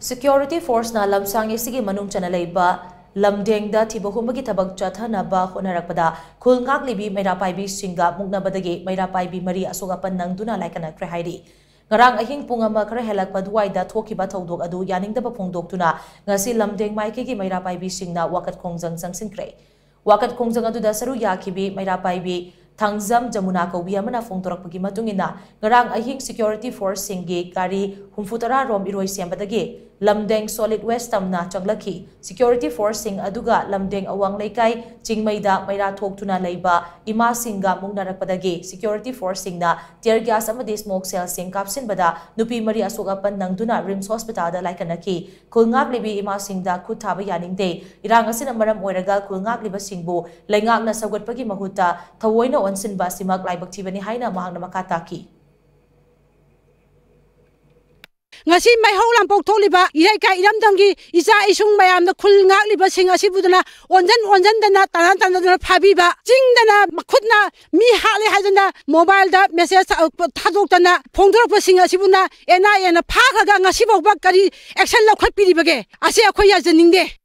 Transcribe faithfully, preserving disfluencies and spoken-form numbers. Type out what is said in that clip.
Security Forceꯅ ꯂꯝꯁꯥꯡ ꯑꯁꯤꯒꯤ ꯃꯅꯨꯡ ꯆꯟꯅ ꯂꯩꯕ ꯂꯝꯗꯦꯡꯗ ꯊꯤꯕ ꯍꯨꯝꯕꯒꯤ ꯊꯕꯛ ꯆꯠꯊꯅꯕ ꯍꯣꯠꯅꯔꯛꯄꯗ ꯈꯨꯜ ꯉꯥꯛꯂꯤꯕꯤ ꯃꯩꯔꯥ ꯄꯥꯏꯕꯤꯁꯤꯡꯒ ꯃꯨꯛꯅꯕꯗꯒꯤ ꯃꯩꯔꯥ ꯄꯥꯏꯕꯤ ꯃꯔꯤ ꯑꯁꯣꯛ ꯑꯄꯟ ꯅꯪꯗꯨꯅ ꯂꯥꯏꯀꯠꯅꯈ꯭ꯔꯦ ꯍꯥꯏꯔꯤ꯫ ꯉꯔꯥꯡ ꯑꯍꯤꯡ ꯄꯨꯡ ꯑꯃ ꯈꯔ ꯍꯦꯜꯂꯛꯄ ꯑꯗꯨꯋꯥꯏꯗ ꯊꯣꯛꯈꯤꯕ ꯊꯧꯗꯣꯛ ꯑꯗꯨ ꯌꯥꯅꯤꯡꯗꯕ ꯐꯣꯡꯗꯣꯛꯇꯨꯅ ꯉꯁꯤ ꯂꯝꯗꯦꯡ ꯃꯥꯏꯀꯩꯒꯤ ꯃꯩꯔꯥ ꯄꯥꯏꯕꯤꯁꯤꯡꯅ ꯋꯥꯀꯠ ꯈꯣꯡꯖꯪ ꯆꯪꯁꯤꯟꯈ꯭ꯔꯦ꯫ ꯋꯥꯀꯠ ꯈꯣꯡꯖꯪ ꯑꯗꯨꯗ ꯁꯔꯨꯛ ꯌꯥꯈꯤꯕꯤ ꯃꯩꯔꯥ ꯄꯥꯏꯕꯤ ꯊꯥꯡꯖꯝ ꯖꯃꯨꯅꯥ ꯀꯧꯕꯤ ꯑꯃꯅ ꯐꯣꯡꯗꯣꯔꯛꯄꯒꯤ ꯃꯇꯨꯡ ꯏꯟꯅ, ꯉꯔꯥꯡ ꯑꯍꯤꯡ ꯁꯦꯀ꯭ꯌꯨꯔꯤꯇꯤ ꯐꯣꯔꯁꯁꯤꯡꯒꯤ ꯒꯥꯔꯤ ꯍꯨꯝꯐꯨ ꯇꯔꯥ ꯔꯣꯝ ꯏꯔꯣꯏ ꯁꯦꯝꯕꯗꯒꯤ ꯂꯝꯗꯦꯡ ꯁꯣꯂꯤꯗ ꯋꯦꯁ ꯇꯝꯅ ꯆꯪꯂꯛꯈꯤ꯫ ꯁꯦꯀ꯭ꯌꯨꯔꯤꯇꯤ ꯐꯣꯔꯁꯁꯤꯡ ꯑꯗꯨꯒ ꯂꯝꯗꯦꯡ ꯑꯋꯥꯡ ꯂꯩꯀꯥꯏ ꯆꯤꯡꯃꯩꯗ ꯃꯩꯔꯥ ꯊꯣꯛꯇꯨꯅ ꯂꯩꯕ ꯏꯃꯥꯁꯤꯡꯒ ꯃꯨꯛꯅꯔꯛꯄꯗꯒꯤ ꯁꯦꯀ꯭ꯌꯨꯔꯤꯇꯤ ꯐꯣꯔꯁꯁꯤꯡꯅ ꯇꯤꯌꯔ ꯒ꯭ꯌꯥꯁ ꯑꯃꯗꯤ ꯁ꯭ꯃꯣꯛ ꯁꯦꯜꯁꯤꯡ ꯀꯥꯞꯁꯤꯟꯕꯗ ꯅꯨꯄꯤ ꯃꯔꯤ ꯑꯁꯣꯛ ꯑꯄꯟ ꯅꯪꯗꯨꯅ ꯔꯤꯝꯁ ꯍꯣꯁꯄꯤꯇꯥꯜꯗ ꯂꯥꯏꯀꯠꯅꯈꯤ꯫ ꯈꯨꯜ ꯉꯥꯛꯂꯤꯕꯤ ꯏꯃꯥꯁꯤꯡꯗ ꯈꯨꯠ ꯊꯥꯕ ꯌꯥꯅꯤꯡꯗꯦ꯫ ꯏꯔꯥꯡ ꯑꯁꯤꯅ ꯃꯔꯝ ꯑꯣꯏꯔꯒ ꯈꯨꯜ ꯉꯥꯛꯂꯤꯕꯁꯤꯡꯕꯨ ꯂꯩꯉꯥꯛꯅ ꯁꯧꯒꯠꯄꯒꯤ ꯃꯍꯨꯠꯇ ꯊꯑꯣꯏꯅ ꯑꯣꯟꯁꯤꯟꯕ ꯑꯁꯤꯃꯛ ꯂꯥꯏꯕꯛ ꯊꯤꯕꯅꯤ ꯍꯥꯏꯅ ꯃꯍꯥꯛꯅ ꯃꯈꯥ ꯇꯥꯈꯤ꯫ ꯉꯁꯤ ꯃꯩꯍꯧ ꯂꯥꯡꯄꯣꯛ ꯊꯣꯛꯂꯤꯕ ꯏꯔꯩꯀꯥꯏ ꯏꯔꯝꯗꯝꯒꯤ ꯏꯆꯥ ꯏꯁꯨꯡ ꯃꯌꯥꯝꯅ ꯈꯨꯜ ꯉꯥꯛꯂꯤꯕꯁꯤꯡ ꯑꯁꯤꯕꯨꯗꯅ ꯑꯣꯟꯖꯟ ꯑꯣꯟꯖꯟꯗꯅ ꯇꯥꯟꯅ ꯇꯥꯟꯅꯗꯨꯅ ꯐꯥꯕꯤꯕ, ꯆꯤꯡꯗꯅ ꯃꯈꯨꯠꯅ ꯃꯤ ꯍꯥꯠꯂꯦ ꯍꯥꯏꯗꯅ ꯃꯣꯕꯥꯏꯜꯗ ꯃꯦꯁꯦꯖ ꯊꯥ-, ꯊꯥꯗꯣꯛꯇꯅ ꯐꯣꯡꯗꯣꯔꯛꯄꯁꯤꯡ ꯑꯁꯤꯕꯨꯅ ꯑꯦꯟ ꯑꯥꯏ ꯑꯦꯅ ꯐꯥꯈ꯭ꯔꯒ ꯉꯁꯤꯐꯥꯎꯕ ꯀꯔꯤ ꯑꯦꯛꯁꯟ ꯂꯧꯈꯠꯄꯤꯔꯤꯕꯒꯦ? ꯑꯁꯤ ꯑꯩꯈꯣꯏ ꯌꯥꯖꯅꯤꯡꯗꯦ꯫